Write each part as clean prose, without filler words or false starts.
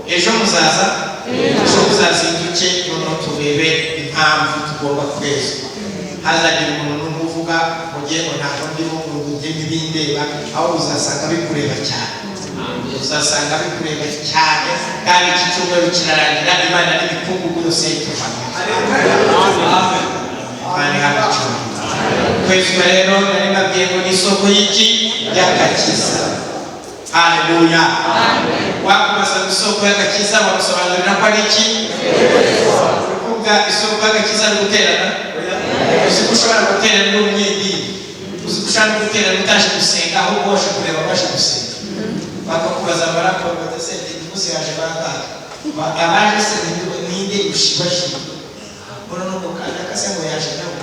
Ejo muzaza, ejo muzazinduke, noneho turebe impamvu tugomba kwezwa. Hazagira umuntu n'umwe uvuga ngo ngiye, ngo ntabwo ndimo, ngo njye ntibindeba, aho uzasanga bikureba cyane, uzasanga bikureba cyane. Kandi iki cyumweru kirarangira, Imana n'imikungugu yose ituvanye. Imana ihabwa icyubahiro. Kwezwa rero nari mbabwiye ngo ni isoko y'iki? Y'agakiza. Haleluya! Wakubaza ngo isoko y'agakiza, wamusobanurira ko ari iki? Kuvuga isoko y'agakiza ni guterana. Uzi ko ushobora guterana n'umunyedini, uzi ko ushobora no guterana utaje gusenga, ahubwo waje kureba abaje gusenga. Bakakubaza, barakubaza se umunsi yaje bangahe? Abaje se ninde ushibashima? Mbona no kanaka se ngo yaje nawe,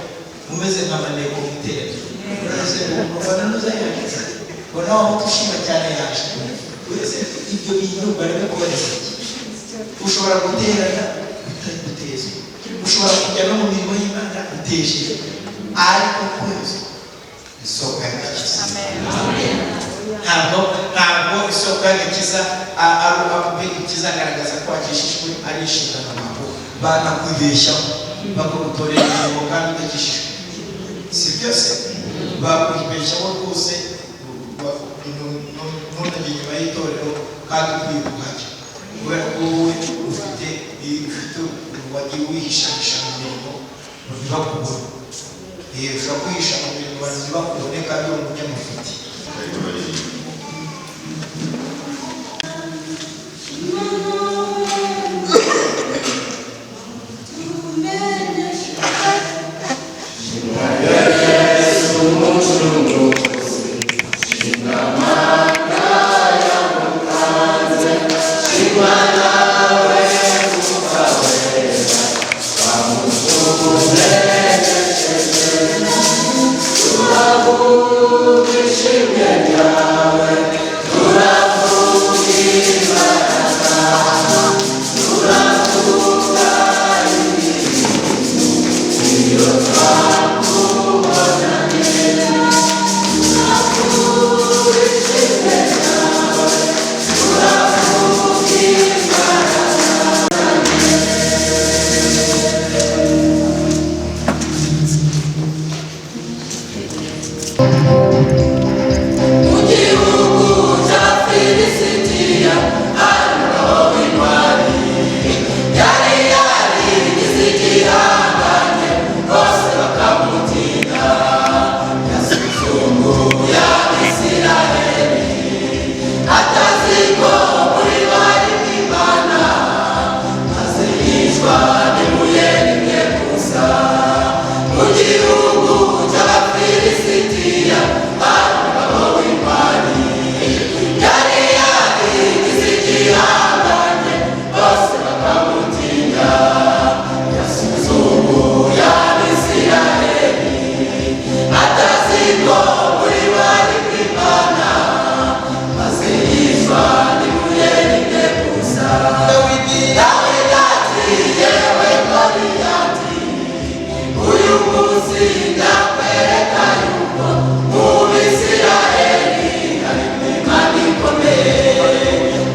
umeze nka maneko mu iteraniro. Uretse mbona nuza yaje, mbona wa mutu ushima cyane yaje. Uretse ibyo bintu barimo kuboneza iki? Ushobora guterana utari gutezwa, ushobora kujya no mu mirimo y'Imana utejejwe, ariko kwezwa isoko y'agakiza. Ntabwo isoko y'agakiza ari ikizagaragaza ko wakijijwe, ari inshingano wawe. Banakwibeshyaho bakagutorera imirimo kandi udakijijwe, si byose? Bakwibeshyaho rwose, ntunajye inyuma y'itorero kandi ukwiye kuhajya, kubera ko wowe ufite wagiye wihishahisha mu mirimo ntibakubone. Ushobora kwihisha mu mirimo abantu ntibakubone kandi uri umunyamafuti. Mu gihugu cya Filisitiya hari umugabo w'intwari, yari yarigize igihangange, bose bakamutinya. Yasuzuguye Abisirayeli, atazi ko muri bo harimo Imana, maze yicwa n'ibuye rimwe gusa. Mu gihugu cy'Abafilisitiya hari umugabo w'intwari, yari yarigize igihangange, bose bakamutinya. Yasuzuguye Abisirayeli, atazi ko muri bo harimo Imana, maze yicwa n'ibuye rimwe gusa. Dawidi. Dawidi ati: "Yewe Goliyati, uyu munsi ndakwereka yuko mu Bisirayeli harimo Imana ikomeye."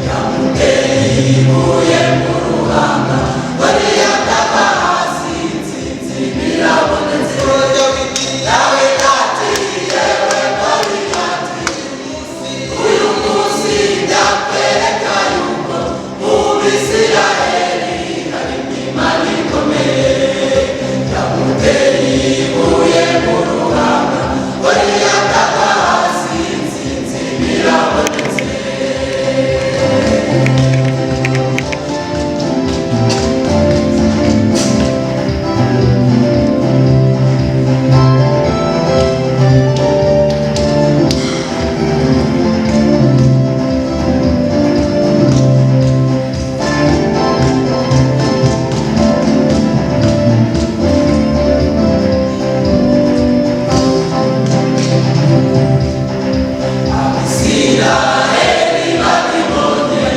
Yamuteye ibuye mu ruhanga, Goliyati ava hasi, intsinzi birabonetse. Dawidi. Dawidi ati: "Yewe Goliyati, uyu munsi ndakwereka yuko mu Bisirayeli harimo Imana ikomeye." Yamuteye ibuye mu ruhanga, Goliyati ava hasi, intsinzi birabonetse. Abisirayeli babibonye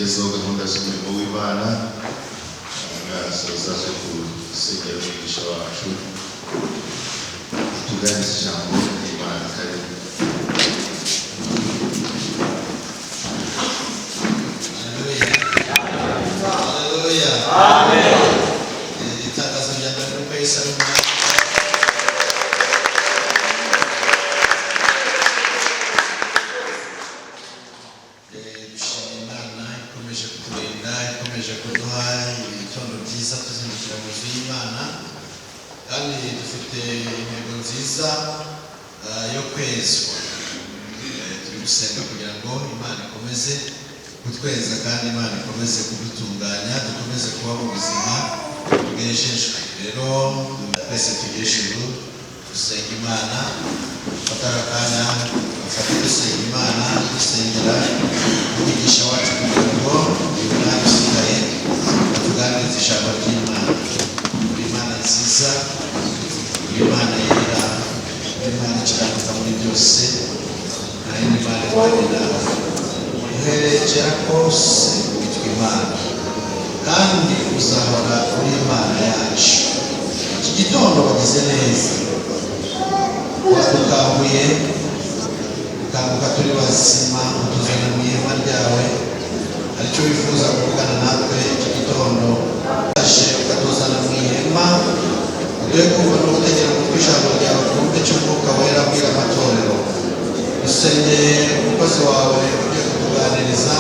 Tugezeho gahunda z'umurimo w'Imana, ngasoza zo gusengera umwigisha wacu tuganiriza ijambo ry'Imana. Karibu. Haleluya. Amen. Itangazo rya mbere ni uko Yesu ari umwami. Dushimira Imana ikomeje kuturinda, ikomeje kuduha ibitondo byiza tuzindukira mu nzu y'Imana, kandi dufite intego nziza yo kwezwa. Turi gusenga kugira ngo Imana ikomeze kutweza kandi Imana ikomeze kudutunganya, dukomeze kuba mu buzima bwejejwe. Rero twese tugire ijuru, dusenga Imana, dufate aka kanya dufate dusenga Imana, dusengera umwigisha wacu kugira ngo uyu mwanya usigaye atuganirize ijambo ry'Imana. Uri Imana nziza, uri Imana yera, uri Imana ikiranuka muri byose, nta yindi Mana ihwanye nawe. Uhereye kera kose witwa Imana, kandi uzahora uri Imana yacu. Iki gitondo wagize neza, wadukanguye, ukanguka turi bazima, utuzana mu ihema ryawe. Hari icyo wifuza kuvugana natwe iki gitondo, waje ukatuzana mu ihema, uduhe kumva no gutegera amatwi ijambo ryawe, twumve icyo Umwuka Wera abwira amatorero. Dusengeye umukozi wawe ugiye kutuganiriza,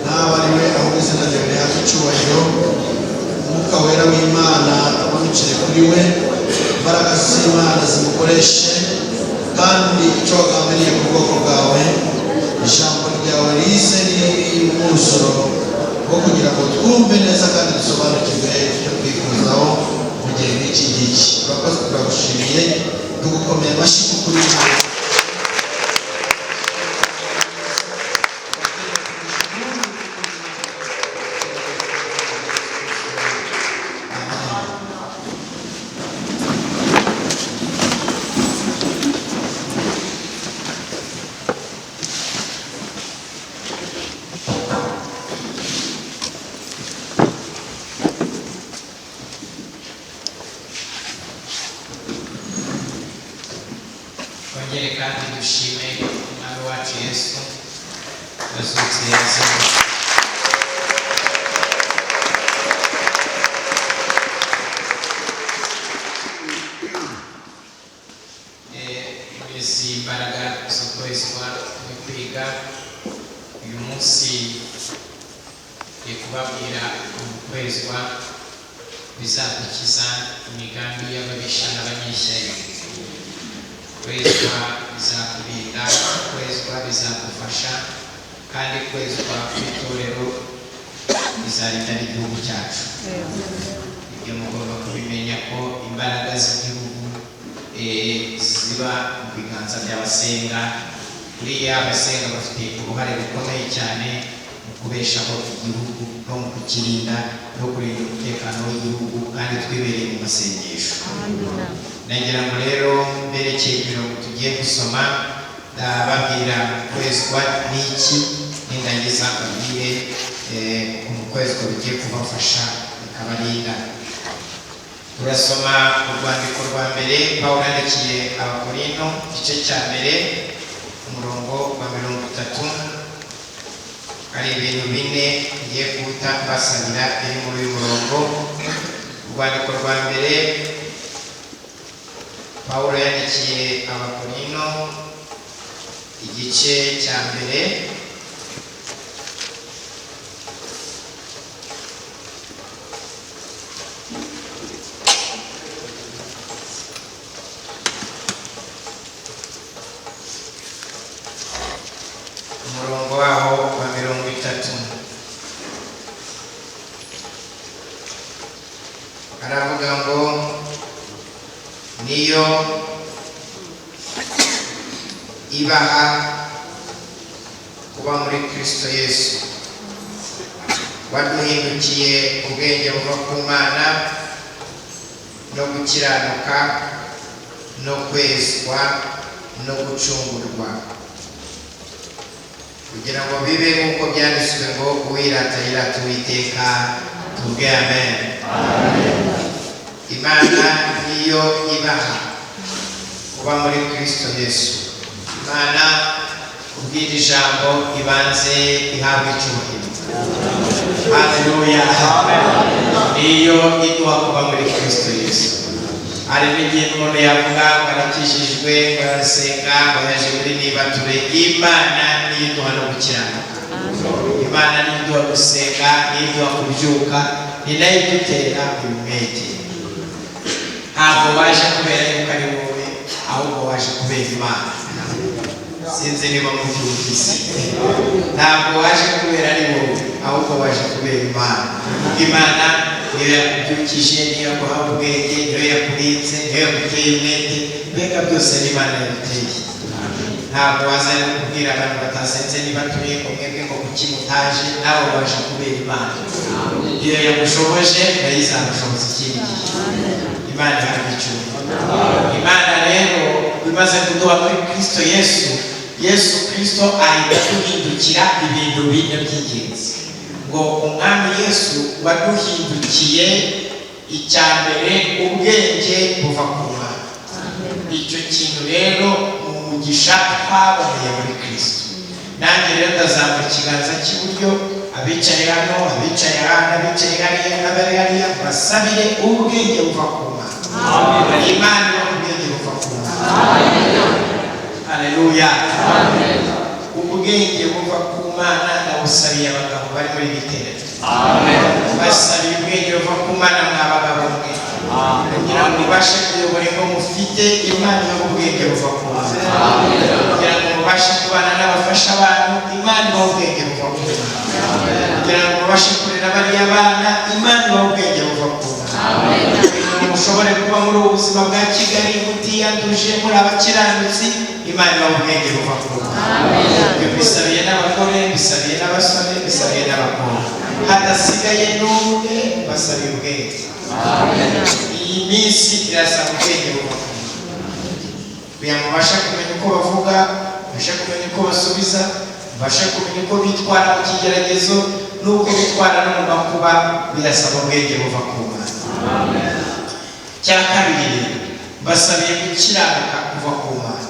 ntawe ari we ahubwo izina ryawe rihabwe icyubahiro. Umwuka Wera w'Imana amanukire kuri we, imbaraga z'Imana zimukoreshe, kandi icyo wagambiriye ku bwoko bwawe, ijambo ryawe rize riri umwuzuro wo kugira ngo twumve neza kandi dusobanukirwe icyo twifuzaho mu gihe nk'iki ngiki. Urakoze, turagushimiye, tugukomeye amashyi kuko uri Imana. Twongere kandi dushime Umwami wacu Yesu wazutse yazimye. Muri izi mbaraga zo kwezwa no kwiga, uyu munsi ngiye kubabwira ukuntu kwezwa bizadukiza imigambi y'ababisha n'abanyeshyari. Kwezwa bizakurinda, kwezwa bizagufasha, kandi kwezwa kw'itorero bizarinda n'igihugu cyacu. Ibyo mugomba kubimenya ko imbaraga z'igihugu ziba mu biganza by'abasenga. Buriya abasenga bafite uruhare rukomeye cyane mu kubeshaho igihugu no mu kukirinda no kurinda umutekano w'igihugu, kandi twibereye mu masengesho. Nagira ngo rero mberekeye imirongo tugiye gusoma, ndababwira kwezwa n'iki, nindangiza mbabwire ukuntu kwezwa bigiye kubafasha bikabarinda. Turasoma urwandiko rwa mbere Pawulo yandikiye Abakorinto, igice cya mbere, umurongo wa 30. Hari ibintu bine ngiye guhita mbasabira biri muri uyu murongo. Urwandiko rwa mbere Pawulo yandikiye Abakorinto, igice cya mbere, umurongo waho wa 30, aravuga ngo niyo ibaha kuba muri Kristo Yesu, waduhindukiye ubwenge buva ku Mana no gukiranuka no kwezwa no gucungurwa. Kugira ngo bibe nk'uko byanditswe ngo uwirata yirata Uwiteka. Tuvuge amen. Imana niyo ibaha kuba muri Kristo Yesu. Imana kubwira ijambo ibanze ihabwa icyubahiro. Haleluya. Niyo iduha kuba muri Kristo Yesu. Hari n'igihe umuntu yavuga ngo arakijijwe, ngo arasenga, ngo yaje muri nibature. Imana niyo iduha no gukiranuka, Imana niyo iduha gusenga, niyo iduha kubyuka, ni nayo idutera umwete. Ntabwo waje kubera yuko ari wowe, ahubwo waje kubera Imana. Sinzi niba mubyumvise. Ntabwo waje kubera ari wowe, ahubwo waje kubera Imana, kuko Imana niyo yakubyukije, niyo yaguhaye ubwenge, niyo yakurinze, niyo yaguteye umwete. Mbega byose ni Imana yabiteye. Ntabwo waza rero kubwira abantu batasenze niba turi ngo mwebwe ngo kuki mutaje. Nawe waje kubera Imana. Iyo yagushoboje, nayo izagushoboza ikindi gihe. Imana ihabwa icyubahiro. Imana rero imaze kuduha muri Kristo Yesu, Yesu Kristo ahita aduhindukira ibintu bine by'ingenzi. Ngo Umwami Yesu waduhindukiye, icya mbere, ubwenge buva ku Mana. Icyo kintu rero ni umugisha twaboneye muri Kristo. Nanjye rero ndazamura ikiganza cy'iburyo, abicaye hano, abicaye hano, abicaye hariya n'abari hariya, basabire ubwenge buva ku Mana. Imana ibaha ubwenge buva ku Mana. Haleluya. Ubwenge buva ku Mana ndabusabiye abagabo bari muri iri teraniro. Basabiye ubwenge buva ku Mana, mwa bagabo mwe, kugira ngo mubashe kuyobora ingo mufite. Imana ibaha ubwenge buva ku Mana kugira ngo mubashe kubana n'abafasha banyu. Imana ibaha ubwenge buva ku Mana kugira ngo mubashe kurera bariya bana. Imana ibaha ubwenge buva ku Mana kugira ngo mushobore kuba muri ubu buzima bwa Kigali mutiyanduje, muri abakiranutsi. Imana ibaha ubwenge buva ku Mana. Ibyo bisabiye n'abagore, bisabiye n'abasore, bisabiye n'abakobwa, hadasigaye n'umwe. Basabiye ubwenge. Iyi minsi irasaba ubwenge buva ku Mana kugira ngo babashe kumenya uko bavuga, babashe kumenya uko basubiza, babashe kumenya uko bitwara mu kigeragezo n'uko bitwara no mu makuba. Birasaba ubwenge buva ku Mana. Cya kabiri rero, basabiye gukiranuka kuva ku Mana.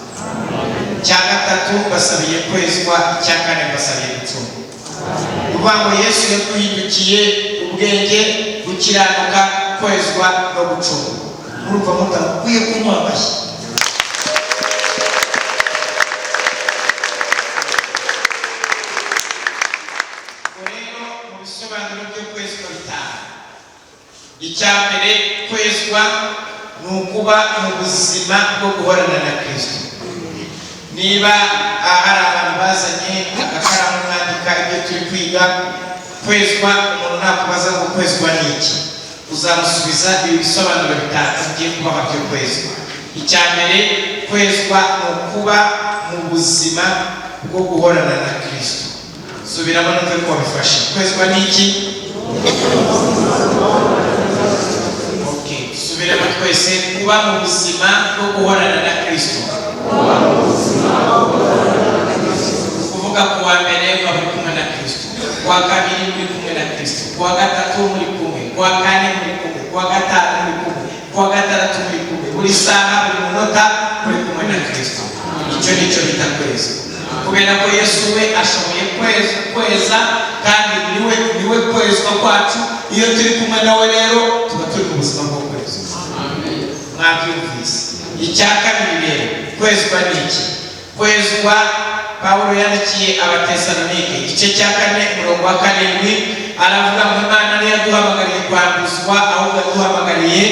Cya gatatu, basabiye kwezwa. Icya kane, basabiye gucungurwa. Kuvuga ngo Yesu yaduhindukiye ubwenge, gukiranuka, kwezwa no gucungurwa. Murumva mutakwiye kumuha amashyi? Ubwo rero mu bisobanuro byo kwezwa bitanu, icya mbere, kwezwa ni ukuba mu buzima bwo guhorana na Kristo. Niba hari abantu bazanye agakaramu mwandika ibyo turi kwiga, kwezwa, umuntu nakubaza ngo kwezwa ni iki, uzamusubiza ibi bisobanuro bitanu ugiye kubaha byo kwezwa. Icya mbere, kwezwa ni ukuba mu buzima bwo guhorana na Kristo. Subiramo numve ko wabifashe. Kwezwa ni iki? Okay, subiramo twese: kuba mu buzima bwo guhorana na Kristo. Kuvuga ku wa mbere ukaba uri kumwe na Kristo, ku wa kabiri muri kumwe na Kristo, ku wa gatatu muri kumwe, ku wa kane muri kumwe, ku wa gatanu muri kumwe, ku wa gatandatu muri kumwe, buri saha, buri munota muri kumwe na Kristo. Icyo ni cyo bita kwezwa, kubera ko Yesu we ashoboye kweza, kandi niwe kwezwa kwacu. Iyo turi kumwe nawe rero, tuba turi mu buzima bwo kwezwa. Mwabyumvise? Icya kabiri rero, kwezwa ni iki? Kwezwa, Pawulo yandikiye Abatesalonike igice cya 4, umurongo wa 7, aravuga ngo Imana ntiyaduhamagariye kwanduzwa, ahubwo yaduhamagariye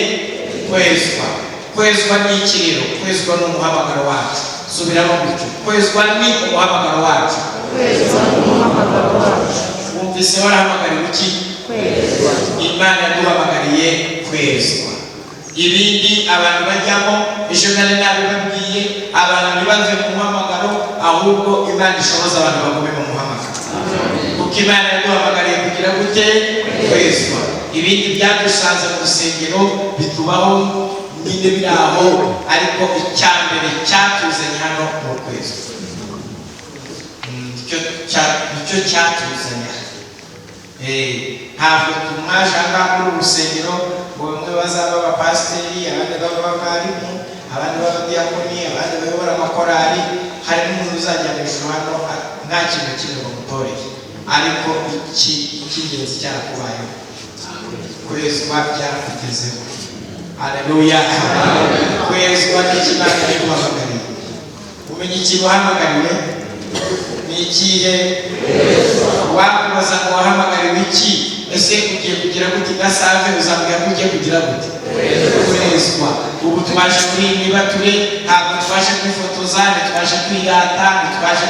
kwezwa. Kwezwa ni iki rero? Kwezwa ni umuhamagaro wacu. Subiramo gutyo: kwezwa ni umuhamagaro wacu. Kwezwa ni umuhamagaro wacu. Wumvise warahamagariwe iki? Kwezwa. Imana yaduhamagariye kwezwa. Ibindi abantu bajyamo, ejo nari nabibabwiye, abantu ntibave mu muhamagaro, ahubwo Imana ishoboza abantu bagume mu muhamagaro, kuko Imana yaduhamagariye kugira gute? Kwezwa. Ibindi byadusanze mu rusengero bitubaho nyine biri aho, ariko icya mbere cyatuzanye hano ni ukwezwa. Icyo cya Nicyo cyatuzanye aha. Ntabwo mwaje aha ngaha muri uru rusengero ngo bamwe bazaba abapasiteri, abandi baba abarimu, abandi b'abadiyakoni, abandi bayobora amakorali. Hari n'umuntu uzajya mu ijuru hano nta kintu na kimwe bamutoreye, ariko iki icy'ingenzi cyarakubayeho, kwezwa byarakugezeho. Haleluya! Kwezwa n'icyo Imana yaguhamagariye. Umenya ikintu uhamagariwe ni ikihe? Wakubaza ngo wahamagariwe iki? Ese ugiye kugira gute nka Save? Uzambwira ko ugiye kugira gute? Kwezwa. Ubu twaje kuri iyi nibature, ntabwo twaje kwifotoza, ntitwaje kwirata, ntitwaje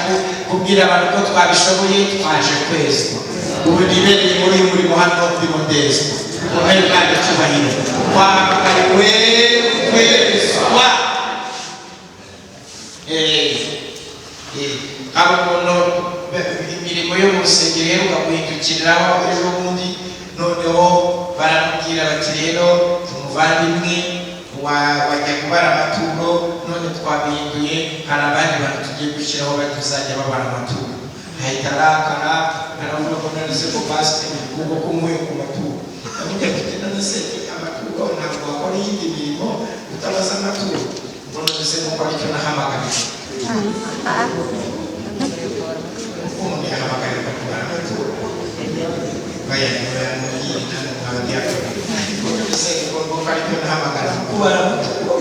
kubwira abantu ko twabishoboye, twaje kwezwa. Ubu nibereye muri uyu murimo hano, ndimo ndezwa. Muhe Imana icyubahiro. Twahamagariwe kwezwa. Hari umuntu imirimo yo mu rusengero iheruka guhindukiriraho ejo bundi, noneho baramubwira bati: "Rero umuvandimwe wajya kubara amaturo, none twabihinduye, hari abandi bantu tugiye gushyiraho batuzajya babara amaturo." Ahita arakara, aravuga ko none se ko pasiteri ubwo ko nkuye ku maturo? Ndavuga ati: "None se amaturo ntabwo wakora iyindi mirimo utabaza amaturo?" Ngo none se kuko aricyo nahamagariwe? Kuko umuntu yahamagarirwa kubara amaturo, bayamubwire namwe mw'abadiyakoni. Ngo none se ngo ko aricyo nahamagariwe, kubara amaturo?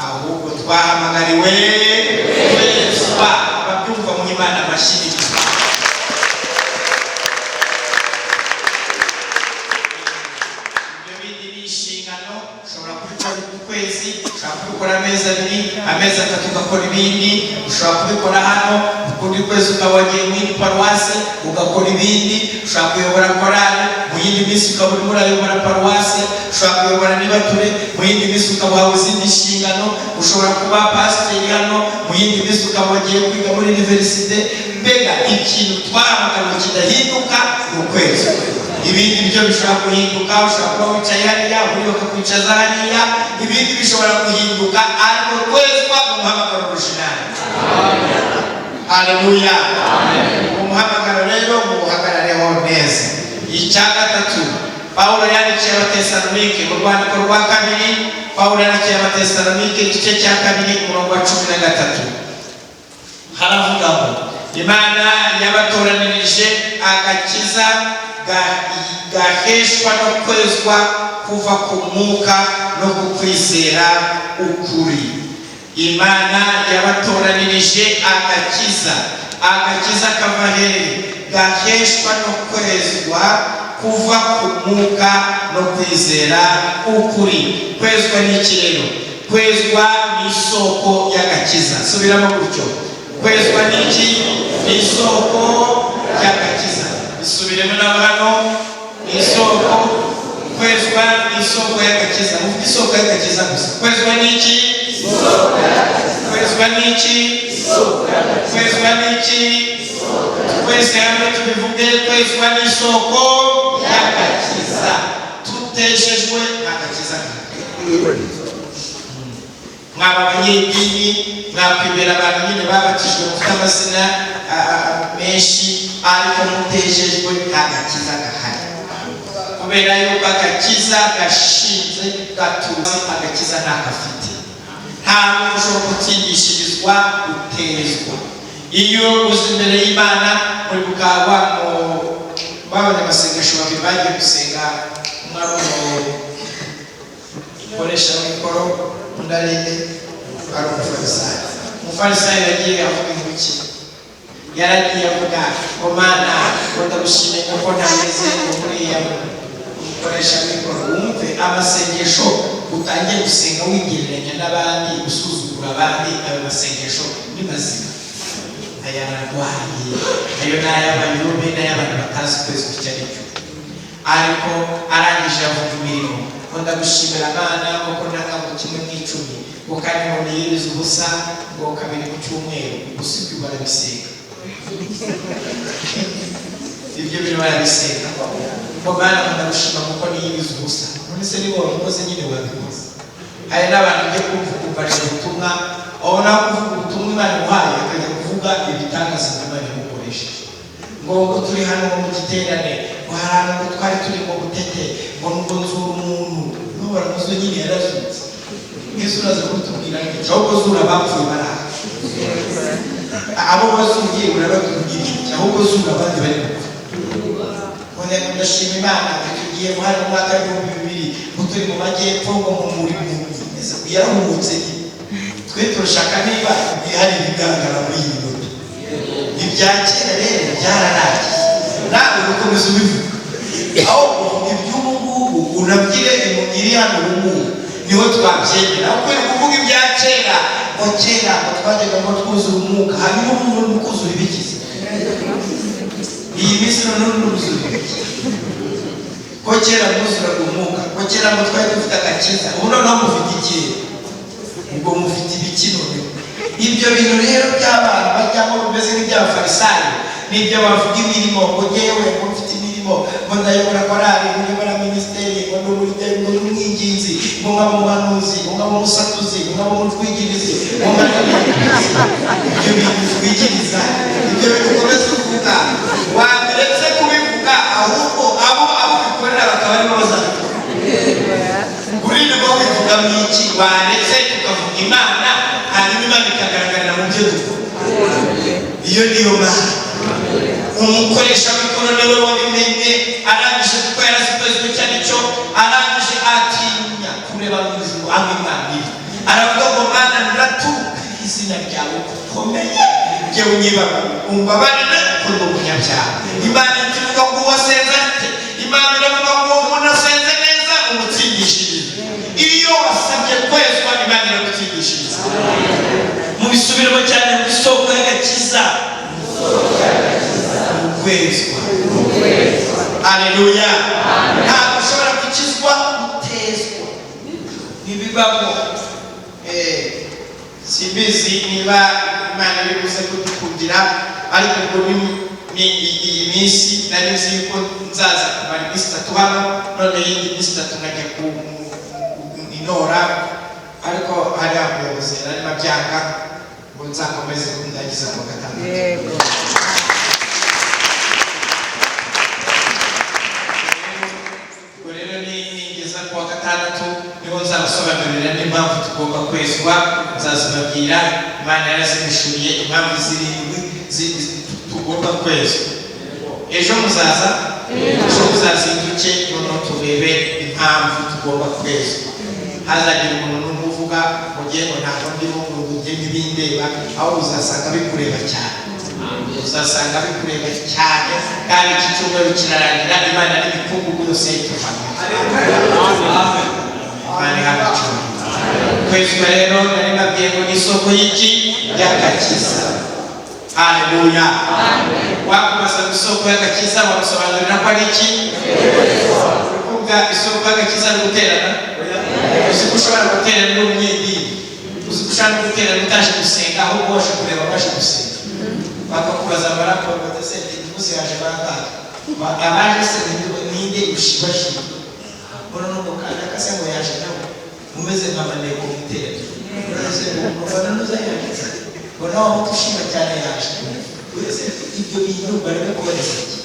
Ahubwo twahamagariwe kwezwa. Ababyumva mu Imana amashyi. Ibyo bindi ni inshingano, ushobora kubikora ku kwezi, ushobora kubikora amezi 2, amezi 3, ugakora ibindi. Ushobora kubikora hano, ukundi kwezi ukaba wagiye mu yindi paruwasi ugakora ibindi. Ushobora kuyobora korali, mu yindi minsi ukaba urimo urayobora paruwasi. Ushobora kuyobora nibature, mu yindi minsi ukaba uhawe izindi nshingano. Ushobora kuba pasiteri hano, mu yindi minsi ukaba wagiye kwiga muri université. Mbega ikintu twahamagariwe kidahinduka ni ukwezi. Ibindi byo bishobora guhinduka. Ushobora kuba wicaye hariya, ubundi bakakwicaza hariya. Ibindi bishobora guhinduka, ariko kwezwa mu muhamagaro original. Haleluya! Umuhamagaro rero muwuhagarareho neza. Icya gatatu, Pawulo yandikiye Abatesalonike mu rwandiko rwa kabiri, Pawulo yandikiye Abatesalonike igice cya 2, umurongo wa 13, haravuga ngo Imana yabatoranirije agakiza gaheshwa no kwezwa kuva ku mwuka no ku kwizera ukuri. Imana yabatoranirije agakiza. Agakiza kava hehe? Gaheshwa no kwezwa kuva ku mwuka no kwizera ukuri. Kwezwa ni iki rero? Kwezwa ni isoko y'agakiza. Subiramo gutyo: kwezwa ni iki? Ni isoko y'agakiza. Isubiremo nawe hano: ni isoko. Kwezwa ni isoko y'agakiza. Muvuge isoko y'agakiza gusa. Kwezwa ni iki? Kwezwa ni iki? Kwezwa ni iki? Twese hamwe tubivuge: kwezwa ni isoko y'agakiza. Tuteshejwe, agakiza gahari. Mwaba abanyedini, mwakwibera abantu nyine babatijwe, mufite amazina menshi, ariko mutejejwe nta gakiza gahari, kubera yuko agakiza gashinze gaturutse, agakiza ntakafite. Nta muntu ushobora gutsindishirizwa utezwa. Iyo uzi imbere y'Imana, muri bukaba mu b'abanyamasengesho babiri bagiye gusenga, umwe ari umukoresha w'ikoro, undi ari umufarisayo. Umufarisayo yagiye avuga inguki, yaragiye avuga ngo: "Mana, ngo ndagushimiye kuko ntameze ngo buriya umukoresha w'ikoro." Wumve amasengesho utangiye gusenga wigereranya n'abandi, usuzugura abandi. Ayo masengesho ni mazima? Aya ararwaye. Ayo ni ay'abayobe n'ay'abantu batazi ukwezi icyo ari cyo. Ariko arangije avuga imirimo, ngo: "Ndagushimira Mana kuko ntanga ngo kimwe mu icumi, ngo kandi ngo niyirize ubusa ngo kabiri mu cyumweru." Gusa ibyo barabisenga, ibyo bintu barabisenga, ngo: "Mana, ngo ndagushima kuko niyirize ubusa." None se niba wabikoze nyine, wabikoze. Hari n'abantu ujya kumva ukumva ni ubutumwa, wabona kuvuga ubutumwa Imana imuhaye, akajya kuvuga. kuvuga ibitangaza Imana yamukoresheje. Ngo ngo turi hano ngo mu giterane, ngo hari ahantu ngo twari turi ngo butete, ngo ngo nzura umuntu, n'ubu baramuzuye nyine yarazutse. Yesu uraza kutubwira iki? Ahubwo zura abapfuye baraha, abo wazuye urabatubwira iki? Ahubwo zura abandi bari gupfa. None ngo ndashima Imana ngo tugiye guhara umwaka w'2000, ngo turi mu majyepfo, ngo mu murimo yarahumutse nyine. Twe turashaka niba hari ibigaragara muri iyi minota. Ibya kera rero byararangiye, nawe ukomeza ubivuga. Aho uvuga iby'ubu ngubu unabyire iri hano ubu ngubu niho twabyemera. Aho kubera kuvuga ibya kera, ngo kera ngo twajyaga ngo twuzura umwuka, hanyuma ubu ngubu kuzura ibikize iyi minsi noneho nuzura ibiki? Ko kera mwuzuraga umwuka, ko kera ngo twari dufite agakiza, ubu noneho mufite ikihe? Ubwo mufite ibiki noneho? Ibyo bintu rero by'abantu bajyamo bimeze nk'iby'abafarisayo, n'ibyo bavuga imirimo, ngo ngewe ngo mfite imirimo, ngo ndayobora korali, ngo nyobora minisiteri, ngo ndi umuride, ngo ndi umwinginzi, ngo nkaba umuhanuzi, ngo nkaba umusatuzi, ngo nkaba umutwikirizi, ngo nkaba ibyo bintu utwikiriza. Ibyo bintu ukomeza uvuga, wabiretse kubivuga, ahubwo abo abo ubikorera bakaba aribo bazabikora. Uririrwa wivuga mu iki? Waretse tukavuga Imana, hanyuma Imana ikagaragarira mu byo dukora. Iyo niyo Mana. Umukoresha w'ikoro niwe wabimenye. Arangije, kuko yarazikozwe icyo ari cyo, arangije atinya kureba mu ijuru aho Imana iri. Aravuga ngo: "Mana, ndatuka izina ryawe kukomeye, jyewe unyibaga, umbabarire ko ndi umunyabyaha." Imana ivuga ngo uwasenze ate? Imana iravuga ngo uwo muntu asenze neza, umutsindishirize. Iyo wasabye kwezwa, Imana iragutsindishiriza. Mubisubiremo cyane: mu isoko y'agakiza, ukwezwa. Haleluya! Ntabwo ushobora gukizwa utezwa, ntibibamo. Simbizi niba Imana iri buze kudukundira, ariko ubwo ni iyi minsi nari nzi yuko nzaza kumara iminsi 3 hano, none iyindi minsi 3 nkajya ku inora, ariko hariya umuyobozi yari arimo abyanga ngo nzakomeze kundagiza ku wa gatandatu. Yego. Ubwo rero ningeza ku wa gatandatu niho nzabasobanurira n'impamvu tugomba kwezwa. Nzazibabwira, Imana yarazimishuriye, impamvu zirindwi tugomba kwezwa. Ejo muzaza, ejo muzazinduke, noneho turebe impamvu tugomba kwezwa. Hazagira umuntu n'umwe uvuga ngo ngiye ngo ntabwo ndimo, ngo njye ntibindeba. Aho uzasanga bikureba cyane, uzasanga bikureba cyane. Kandi iki cyumweru kirarangira Imana n'imikungugu yose ituvanye. Imana ihabwa icyubahiro. Kwezwa rero nari mbabwiye ngo ni isoko y'iki? Y'agakiza. Haleluya! Wakubaza ngo isoko y'agakiza, wamusobanurira ko ari iki? Kuvuga isoko y'agakiza ni guterana. Uzi ko ushobora guterana n'umunyedini, uzi ko ushobora no guterana utaje gusenga, ahubwo waje kureba abaje gusenga. Bakakubaza barakora bati: "Se umunsi yaje bangahe? Abaje se ninde ushibashima?" Mbona no mu kanya kase ngo yaje nawe umeze nka maneko mu iteraniro. Uretse ngo nuza yaje, ngo nawe ushima cyane yaje. Uretse ibyo bintu barimo kuboneza iki?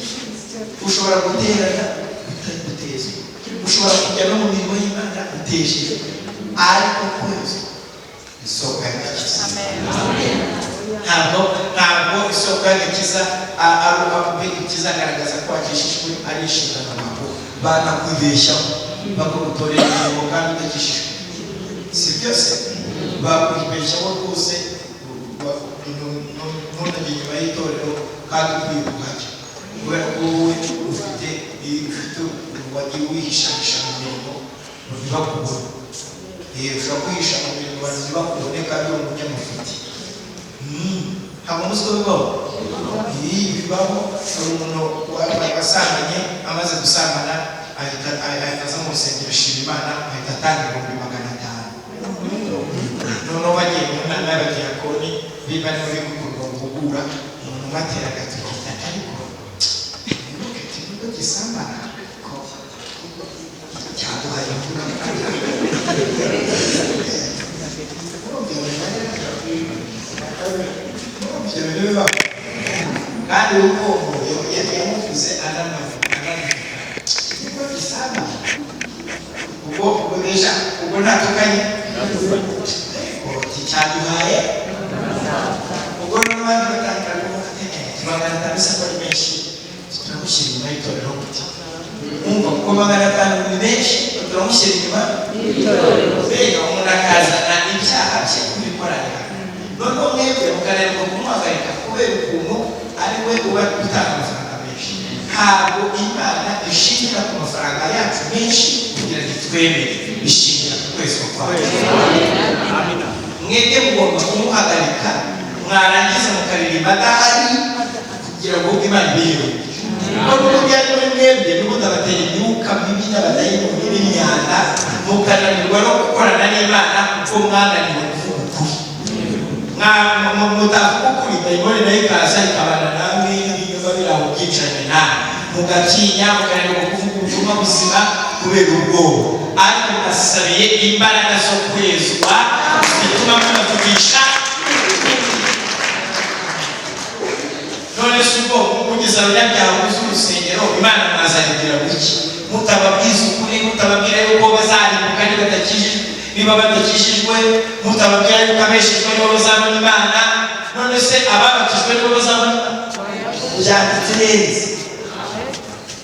Ushobora guterana utari gutezwa, ushobora kujya no mu mirimo y'Imana utejejwe, ariko kwezwa isoko y'agakiza, ntabwo isoko y'agakiza ari ikizagaragaza ko wakishijwe ari inshingano. Ntabwo banakwibeshyaho bakagutorera imirimo kandi udakishijwe, si byose bakwibeshyaho rwose. Ntunajye inyuma y'itorero kandi ukwiye kuhajya, kubera ko wowe ufite wagiye wihishahisha mu mirimo ntibakubone. Ushobora kwihisha mu mirimo abantu ntibakubone kandi uri umunyamafuti. Ntabwo muzi ko bibaho? Bibaho. Hari umuntu wasambanye, amaze gusambana ahita aza mu rusengero, ashima Imana, ahita atanga 500,000. Noneho bagiye mu nama y'abadiyakoni, biba barimo biga ukuntu bahugura umuntu, umwe atera agatoki ati: "Ariko mwibuke ati nubwo gisambana ariko cyaduhaye imvura." Urumva ibyo bintu? Kandi urukundo yamuvuze ananavuga ananavuga niko gisaba. Ubwo déjà ubwo ntatukanye, ariko cyaduhaye. Ubwo n'abandi batangira kuvuga ati 500 se ko ari menshi, turamushyira inyuma y'itorero gute? Umva, kuko 500 ni menshi, turamushyira inyuma. Mbega umuntu akazana ibyaha bye kubikoranira, noneho mwebwe mukananirwa kumuhagarika kubera ukuntu ari we uba utanga amafaranga menshi. Ntabwo Imana ishingira ku mafaranga yacu menshi kugira ngo itwemere, ishingira ku kwezi kwacu. Mwebwe mugomba kumuhagarika, mwarangiza mukaririmba adahari kugira ngo Imana ibihe, kuko n'ubundi ari muri mwebwe, n'ubundi abatera imyuka mibi n'abadayimoni b'imyanda, mukananirwa no gukorana n'Imana kuko mwananiwe kuvuga ukuri. Mutavuga ukuri, dayimoni nayo ikaza ikabana namwe, ibinyoma biri aho byicanye namwe, mugatinya, mukananirwa kuvuga ubutumwa buzima kubera ubwoba. Ariko mugasabiye imbaraga zo kwezwa zituma munavugisha. None se ubwo mugize abanyabyaha buzuye urusengero, Imana mwazayibwira buki mutababwiza ukuri, mutababwira yuko bazarimbuka niba badakijijwe, niba badakijijwe, mutababwira yuko abeshejwe nibo bazabona Imana? None se ababatijwe nibo bazabona Imana? Byanditse neza,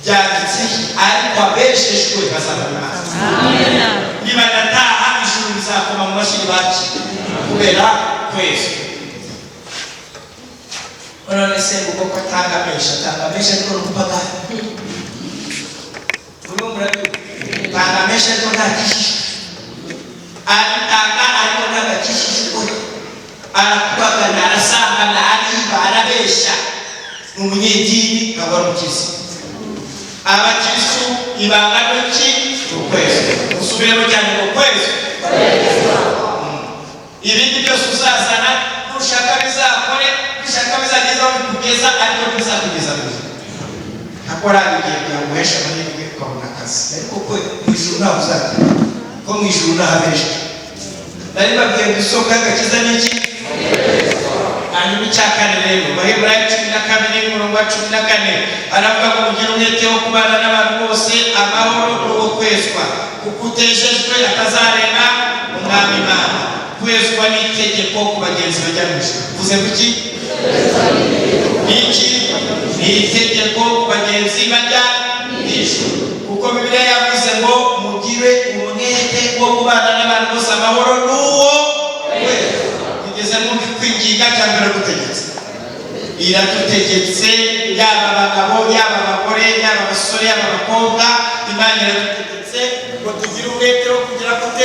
byanditse, ariko abeshejwe bazabona Imana. Nibanataha, ijuru rizakoma mu mashyi baki kubera kwezwa. None se ubwo ko atanga menshi, atanga menshi ariko ni umupagani, urimo murabyumva? Tanga menshi ariko ntakijijwe, aritanga ariko ntagakijijwe, arakubagana, arasambana, ariba, arabeshya, ni umunyedini, ntabwo ari umukirisitu. Abakirisitu ibanga ni iki? Ni ukwezi. Usubiremo cyane ngo kwezi. Ibindi byose uzazana, nushaka bizakore, nushaka bizageza aho bikugeza, ariko ntibizakugeza mu ijuru. Hakora igihe byaguhesha amahirwe ukabona akazi, ariko ko mu ijuru ntaho uzagera, ko mu ijuru ntahabesha. Nari babwiye ngo isoko y'agakiza ni iki? Hanyuma icya kane rero, Baheburayo 12 umurongo wa 14 aravuga ngo mugire umwete wo kubana n'abantu bose amahoro n'uwo kwezwa, kuko utejejwe atazareba Umwami Imana. Kwezwa ni itegeko ku bagenzi bajya mu ijuru. Uvuze kuki? Iki ni itegeko ku bagenzi bajya mu ijuru, kuko Bibiliya yavuze ngo mugire umwete wo kubana n'abantu bose amahoro n'uwo kwezwa. Mugeze mu kwinginga cyangwa iragutegetse? Iradutegetse, yaba abagabo, yaba abagore, yaba abasore, yaba abakobwa. Imana iradutegetse ngo tugire umwete wo kugira gute?